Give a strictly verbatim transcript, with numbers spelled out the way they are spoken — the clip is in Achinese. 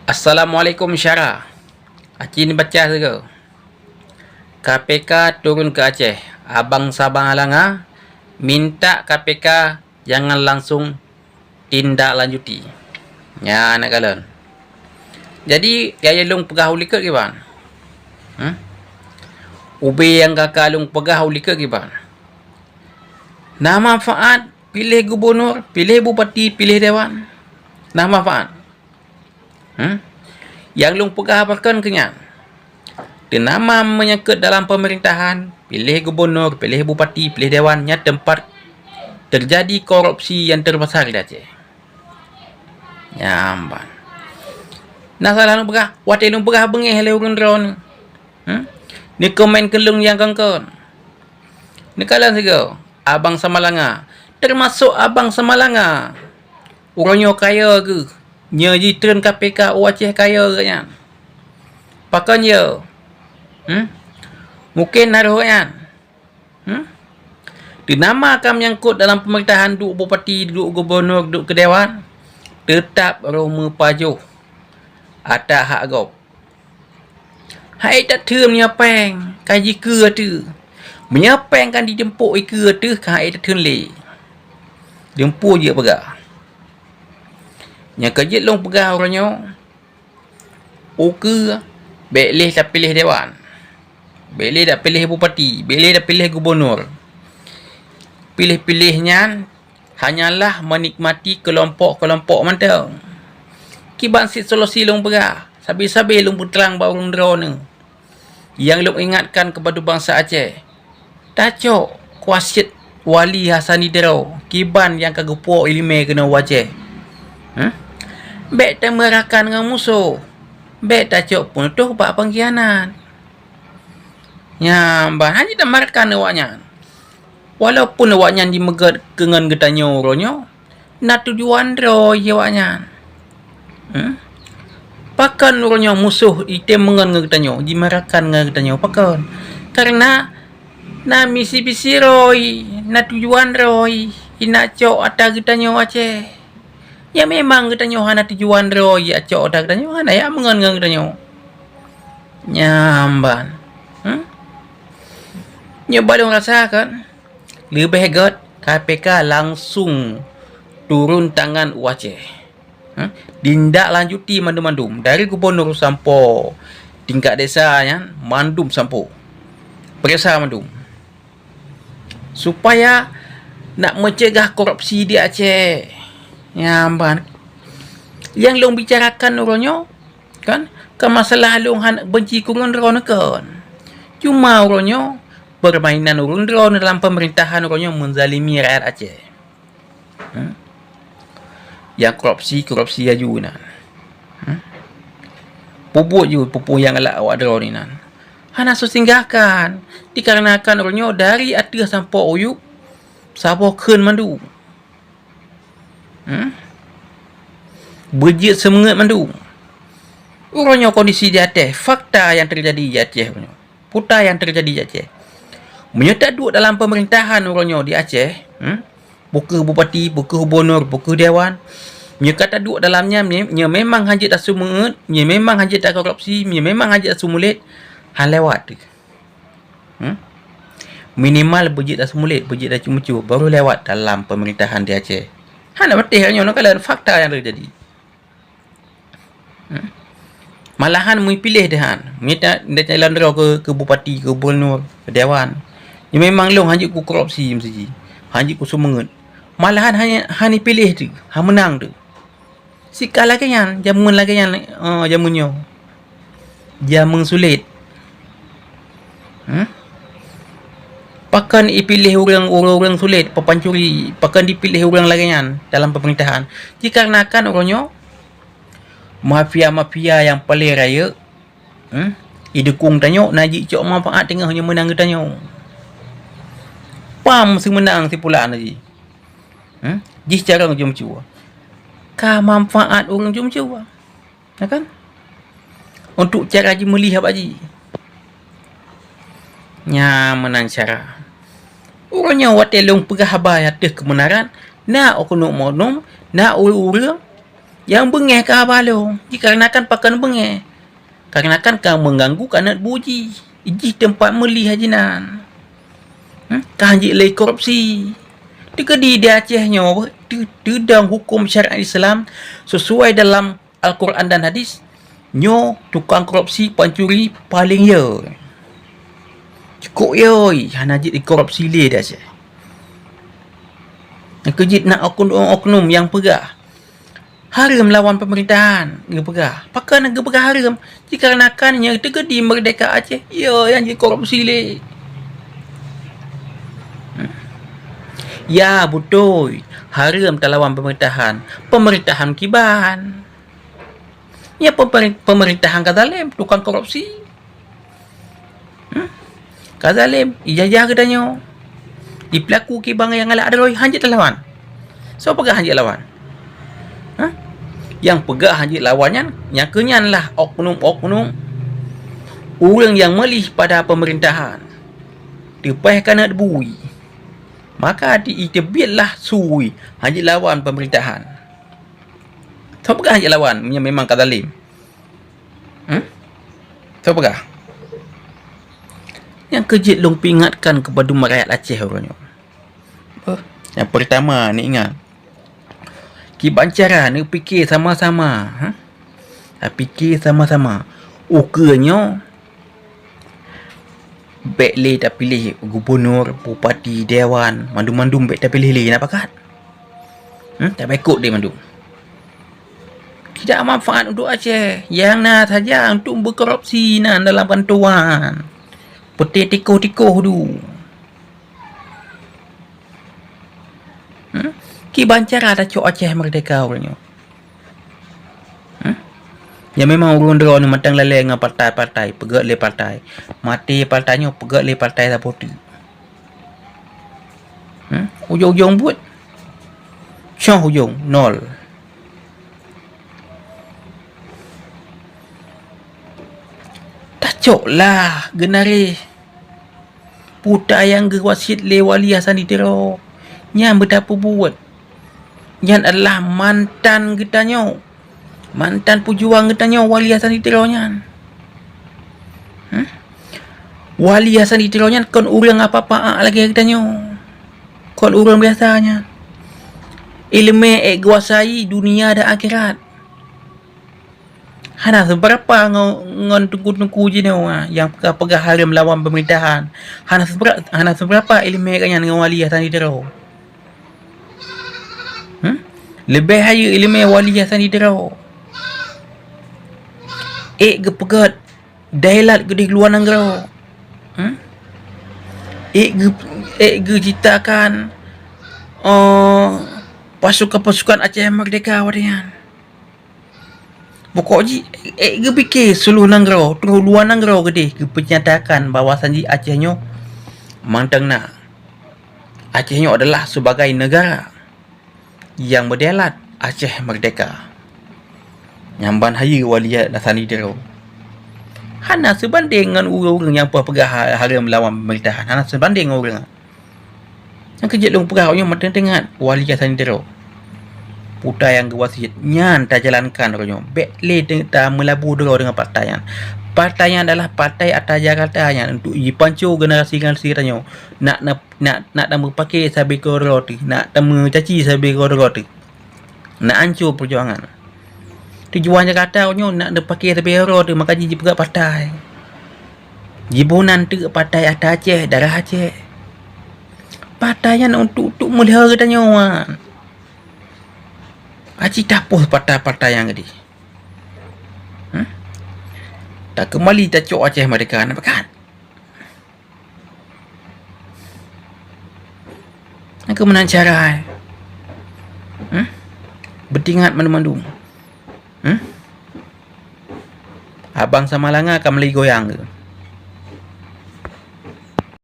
Assalamualaikum syara. Aci neubaca sigoe. K P K turun ke Aceh. Abang Samalanga minta K P K jangan langsung tindak lanjuti. Nyan na kalon. Jadi, yaya lôn peugah u likot kiban? Hmm? Ubé nyang ka lôn peugah u likot kiban? Na manfaat piléh gubunur, piléh bupati, piléh dewan? Na manfaat? Hmm? Nyang lôn peugah pakon keu nyan? Teunama menyangkut dalam pemerintahan, piléh gubunur, piléh bupati, piléh dewan, nyan teumpat teujadi korupsi nyang teubesar di Aceh. Nyan ban. Na salah lôn peugah, watée lôn peugah beungéh lé ureuëng droeneuh. Hmm? Neukomen keu lôn nyang kon-kon. Neukalon sigoe, Abang Samalanga. Teumasok Abang Samalanga. Uroe nyoe kayée geuh. Nyoe jitreun K P K u Aceh kayée geuh nyan. Pakon yo? Hmm? Mungken harôh nyan. Hmm? Teunama ka menyangkut dalam pemerintahan, duek bupati, duek gubunur, duek keu dewan, teutab roh meupajoh ata hak gob. Hai tatheun meunyoe péng ka jikeue ateueh. Meunyoe péng ka jiteumpok ikeue ateueh, ka hai tatheun lé. Deumpu jeuet peugah. Nyang ka jeuet lôn peugah uroe nyoe, ukeue bék lé tapiléh dewan, bék lé tapiléh bupati, bék lé tapiléh gubunur. Piléh-piléh nyan hanyalah menikmati keulompok-keulompok mantong. Kiban cit solusi lôn peugah, sabe-sabe lôn peutrang bak ureuëng droeneuh. Nyang lôn ingatkan keubadu bansa Aceh, tacok kuasiet Wali Hasani Dero kiban nyang ka geupuwoe iéleumé keunoe u Aceh. Huh? Bék tameurakan ngon musoh, bék tacok peunutoh bak peungkhianat. Nyan ban hana jitamaratkan awaknyan. Walaupun awaknyan jimeugét keu ngon geutanyoe uroe nyoe, na tujuan droe jih awaknyan. Hmm? Pakon uroe nyoe musoh item meungon ngon geutanyoe, jimaratkan ngon geutanyoe? Pakon? Kareuna na misi-misi droe, na tujuan droe, ina cok ata geutanyoe Aceh. Ya memang geutanyoe hana tujuan droe, ya cok ata geutanyoe, hana ya meungon ngon geutanyoe. Nyan ban. Hmm? Nyoe ban lôn rasa kan, leubeh gét K P K langsung turun tangan u Aceh. Hmm? Tindak lanjuti mandum-mandum, dari gubunur sampoe tingkat desa nyan, mandum sampoe. Peuriksa mandum. Supaya nak meucegah korupsi di Aceh. Nyan ban. Nyang lôn bicarakan uroe nyoe, kan, kon masalah lôn hana benci keu ureuëng droeneuh kon. Cuma uroe nyoe, permainan ureuëng droeneuh dalam pemerintahan uroe nyoe menzalimi rakyat Aceh. Hmm? Nyang korupsi, korupsi laju inan. Hmm? Peubuet ju peue-peue nyang galak awak droeneuh inan. Hana seusinggahkan, dikarenakan uroe nyoe dari ateueh sampoe u yup, saboh kheun mandum. Hmm? Beujeuet seumeungeut mandum. Uroe nyoe kondisi di Aceh, fakta nyang teujadi di Aceh uroe nyoe. Peue nyang teujadi di Aceh. Meunyoe taduek dalam pemerintahan uroe nyoe di Aceh, hmm? Peu kheueh bupati, peu kheueh gubunur, peu kheueh dewan. Meunyoe ka taduek dalam nyan, nyoe, nyoe memang hana jeuet taseumeungeut, nyoe memang hana jeuet takorupsi, nyoe memang hana jeuet taseumeulét, han lewat teuh. Hmm? Minimal beujeuet taseumeulét, beujeuet taceumeucue, baru lewat dalam pemerintahan di Aceh. Hana patéh nyoe, nyoe kan fakta nyang teujadi. Hmm? Malahan meupiléh deuh han, mita deuh calon droe keu, keu bupati, keu gubunur, keu dewan. Nyoe memang lôn hana jeuet kukorupsi meusaji, hana jeuet kuseumeungeut. Malahan hana, hana piléh teuh, han meunang teuh. Sika lagée nyan, jameun lagée nyan, eh, jameun nyoe. Jameun sulet. Hmm? Pakon ipiléh ureuëng, ureuëng-ureuëng sulet, papancuri, pakon dipiléh ureuëng lagée nyan dalam pemerintahan? Dikarenakan uroe nyoe mafia-mafia nyang paleng rayeuk, hmm, idukong tanyoe na jicok manfaat teungoh nyoe meunang geutanyoe. Pam seumeunang sipulan lagi. Hmm? Jih cara jumcue. Ka manfaat ureuëng jumcue. Ya kan? Untuk cara jimeulih haba jih. Nya meunan cara. Uroe nyoe watée lôn peugah haba ateueh keubeunaran, na oknum-oknum, na ureuëng-ureuëng Nyang beungéh ka haba lôn, jikarenakan pakon beungéh. Karenakan ka meuganggu keuneuk bu jih, jih teumpat meulih haji nan. Hmm? Ka hanjeuet lé korupsi. Teukeudi di Aceh nyoe teu-, teudong huköm syariat Islam sesuai dalam Al-Quran dan hadis, nyoe tukang korupsi, pancuri paleng yo. Cukôp yo, hana jeuet dikorupsi lé di Aceh. Nyang keu jeuet na oknum-oknum nyang peugah, hareuem lawan peumerintahan, geupeugah. Pakon geupeugah hareuem? Jikarenakan nyoe teukeudi meurdeka Aceh, yo nyang jikorupsi lé. Ya, beutôi, hareuem talawan peumerintahan. Peumerintahan kiban. Nyan pemeri-, peumerintahan ka zalem, tukang korupsi. Hmm? Ka zalem, ijajah geutanyoe. Jipeulaku kiban nyang galak droe, hanjeuet talawan. Soe peugah hanjeuet lawan? Hah? Nyang peugah hanjeuet lawan nyan, nyang keu nyan lah oknum-oknum ureuëng nyang meulih pada peumerintahan. Teupeh ka na bui. Maka di-, iteubiet lah sui hanjeuet lawan peumerintahan. Soe peugah hanjeuet lawan, meunyoe memang ka zalem? Hmm? Soe peugah? Nyang keu jeuet lôn peuingatkan keupadum rakyat Aceh uroe nyoe. Beuh, nyang peurtama, neuingat. Kiban cara neupike sama-sama, ha? Tapike sama-sama. Ukeue nyoe, bék lé tapiléh gubunur, bupati, dewan, mandum-mandum bék tapiléh lé, na pakat? Hmm, tabaikot deh mandum. Tidak manfaat untuk Aceh. Nyang na saja untuk berkorupsi nan dalam bantuan. Peuté tikoh-tikoh du. Hmm? Kiban cara tacok Aceh meurdeka uroe nyoe. Hmm? Ya memang ureuëng droeneuh mantong lalée ngon partai-partai, peugét lé partai. Maté partai nyoe peugét lé partai saboh teuk. Hmm? Ujong-ujong buet. Soh ujong, nol. Tacoklah geunaréh. Peue nyang geuwasiet lé Wali Hasan di Tiro nyan beutapeubuet. Nyan adalah mantan geutanyoe, mantan peujuang geutanyoe Wali Hasan di Tiro nyan. Hmm? Wali Hasan di Tiro nyan kon ureuëng apa-apa lagée geutanyoe. Kon ureuëng biasa nyan. Iéleumé ék geuwasai dunia dan akhirat. Hana seubeurapa ngo-, ngon teungku-teungku jinoe nyang peugah-peugah hareuem lawan peumerintahan. Hana seubeura-, hana seubeurapa iéleumé gobnyan ngon Wali Hasan di Tiro. Hmm? Leubeh hayeu iéleumé Wali Hasan di Tiro. Ék geupeugét dailat geudeh luwa nanggroe. Hmm? Ék geu-, ék geuciptakan, oh, pasukan-pasukan Aceh Merdeka watée nyan. Pokok jih, ék geupike seuluruh nanggroe, troh luwa nanggroe geudeh geupeunyatakan bahwasanjih Aceh nyoe mantong na. Aceh nyoe adalah sebagai negara nyang meudailat Aceh Merdeka. Nyang ban hayeu Wali Hasan di Tiro. Hana seubandeng ngon ureuëng-ureuëng nyang peugah ha-, hareuem lawan peumerintahan, hana seubandeng ngon ureuëng. Nyang keu jeuet lôn peugah uroe nyoe mantong teuingat Wali Hasan di Tiro. Peue nyang geuwasiet nyan tajalankan uroe nyoe. Bék lé ta-, tameulabu droe deungon partai nyan. Partai nyan adalah partai ata Jakarta nyan untuk jipanco generasi-generasi tanyoe. Nak, nak, nak, nak tameupaké sabe keudroe teuh, nak tameucaci sabe keudroe teuh. Nak anco peujuangan. Tujuan Jakarta uroe nyoe nak neupaké sabe uroe teuh, maka jih jipeugah partai. Jiboh nan teuk partai ata Aceh, darah Aceh. Partai nyan untuk, untuk meuleuha geutanyoe wan. Aci tapoh partai-partai nyang geudeh. Hmm? Takeumali tacok Aceh Merdeka, na pakat? Nyang keu meunan cara, eh? Hmm? Beutingat mandum-mandum. Hmm? Abang Samalanga ka meuli goyang keu.